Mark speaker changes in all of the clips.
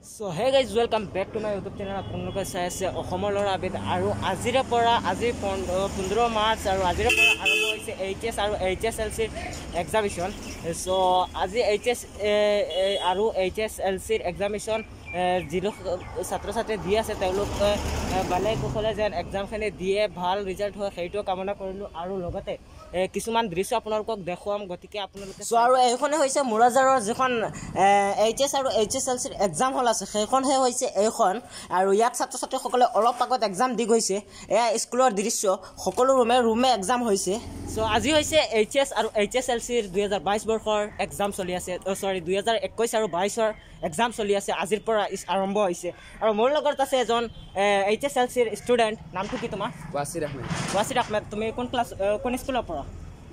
Speaker 1: So hey guys, welcome back to my YouTube channel. আপোনালোকে চাই আছে অসমৰ ল'ৰা আবিদ। আৰু আজিৰে পৰা, আজি 15 মাৰ্চ আৰু আজিৰে পৰা আৰম্ভ হৈছে এইচ এছ আৰু এইচ এছ এল চিৰ এক্সামিনেশ্যন। চ' আজি এইচ এছ আৰু এইচ এছ এল চিৰ এক্সামিনেশ্যন যিলোক ছাত্ৰ ছাত্ৰীয়ে দি আছে, তেওঁলোকে ভালে কুশলে যেন এক্সামখিনি দিয়ে, ভাল ৰিজাল্ট হয়, সেইটোও কামনা কৰিলোঁ। আৰু লগতে কিছুমান দৃশ্য আপোনালোকক দেখুৱাম, গতিকে আপোনালোকে। চ' আৰু এইখনে হৈছে মোৰাঝাৰৰ যিখন এইচ এছ আৰু এইচ এছ এল চিৰ এক্সাম হল আছে, সেইখনহে হৈছে এইখন। আৰু ইয়াত ছাত্ৰ ছাত্ৰীসকলে অলপ আগত এক্সাম দি গৈছে। এয়া স্কুলৰ দৃশ্য, সকলো ৰুমে ৰুমে এক্সাম হৈছে। চ' আজি হৈছে এইচ এছ আৰু এইচ এছ এল চিৰ 2022 বৰ্ষৰ এক্সাম চলি আছে, চৰি, 2021 আৰু 22ৰ এক্সাম চলি আছে। আজিৰ পৰা আৰম্ভ হৈছে। আৰু মোৰ লগত আছে এজন এইচ এছ এল চিৰ ষ্টুডেণ্ট। নামটো কি তোমাৰ?
Speaker 2: ৱাছিৰ আহমেদ।
Speaker 1: ৱাছিৰ আহমেদ, তুমি কোন ক্লাছ, কোন স্কুলৰ পৰা?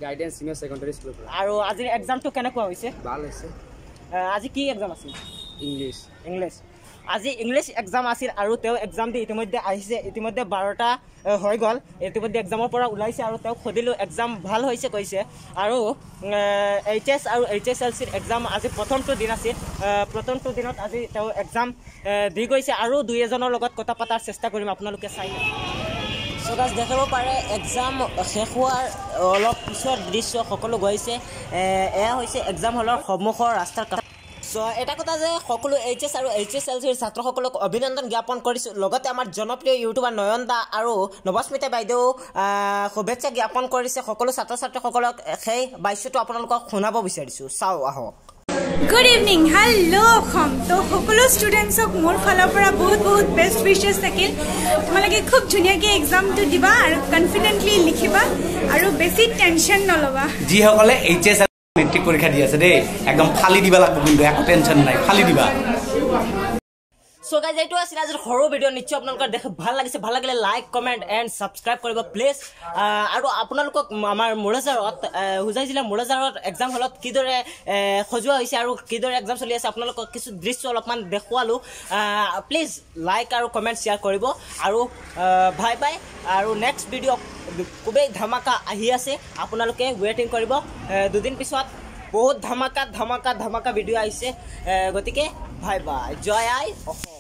Speaker 2: গাইডেন্স ছিনিয়ৰ ছেকেণ্ডাৰী স্কুলৰ পৰা।
Speaker 1: আৰু আজিৰ এক্সামটো কেনেকুৱা হৈছে?
Speaker 2: ভাল হৈছে।
Speaker 1: আজি কি এক্সাম আছিল?
Speaker 2: ইংলিছ।
Speaker 1: ইংলিছ। আজি ইংলিছ এক্সাম আছিল আৰু তেওঁ এক্সাম দি ইতিমধ্যে আহিছে। ইতিমধ্যে 12টা হৈ গ'ল, ইতিমধ্যে এক্সামৰ পৰা ওলাইছে। আৰু তেওঁক সুধিলোঁ, এক্সাম ভাল হৈছে কৈছে। আৰু এইচ এছ আৰু এইচ এছ এল চিৰ এক্সাম আজি প্ৰথমটো দিন আছিল। প্ৰথমটো দিনত আজি তেওঁ এক্সাম দি গৈছে। আৰু দুই এজনৰ লগত কথা পতাৰ চেষ্টা কৰিম, আপোনালোকে চাই। চ' গাইজ, দেখিব পাৰে এক্সাম শেষ হোৱাৰ অলপ পিছৰ দৃশ্য, সকলো গৈছে। এয়া হৈছে এক্সাম হলৰ সন্মুখৰ ৰাস্তাৰ। চ' এটা কথা যে সকলো এইচ এছ আৰু এইচ এছ এল চিৰ ছাত্ৰসকলক অভিনন্দন জ্ঞাপন কৰিছোঁ। লগতে আমাৰ জনপ্ৰিয় ইউটিউবাৰ নয়ন দা আৰু নৱস্মিতা বাইদেউ শুভেচ্ছা জ্ঞাপন কৰিছে সকলো ছাত্ৰ ছাত্ৰীসকলক। সেই বাক্যটো আপোনালোকক শুনাব বিচাৰিছোঁ, চাওঁ আহক।
Speaker 3: Good evening, hello' Assam. তো সকলো ষ্টুডেণ্টছক মোৰ ফালৰ পৰা বহুত বহুত বেষ্ট উইচেছ থাকিল। তোমালোকে খুব ধুনীয়াকৈ এক্সামটো দিবা আৰু কনফিডেণ্টলি লিখিবা আৰু বেছি টেনশ্যন নল'বা।
Speaker 4: যিসকলে এইচ এছ মেট্ৰিক পৰীক্ষা দি আছে দেই, একদম ফালি দিবা লাগিব কিন্তু, একো টেনশ্যন নাই, ফালি দিবা।
Speaker 1: চ' গাইজ, এইটো আছিল আজিৰ সৰু ভিডিঅ'। নিশ্চয় আপোনালোকৰ দেখি ভাল লাগিছে। ভাল লাগিলে লাইক, কমেণ্ট এণ্ড ছাবস্ক্ৰাইব কৰিব প্লিজ। আৰু আপোনালোকক আমাৰ মোৰাঝাৰত, হোজাই জিলাৰ মোৰাঝাৰত এক্সাম হলত কিদৰে সজোৱা হৈছে আৰু কিদৰে এক্সাম চলি আছে, আপোনালোকক কিছু দৃশ্য অলপমান দেখুৱালোঁ। প্লিজ লাইক আৰু কমেণ্ট শ্বেয়াৰ কৰিব। আৰু বাই বাই। আৰু নেক্সট ভিডিঅ' খুবেই ধামাকা আহি আছে, আপোনালোকে ৱেইটিং কৰিব। দুদিন পিছত বহুত ধামাকা ধামাকা ধামাকা ভিডিঅ' আহিছে। গতিকে বাই বাই, জয় আই অসম।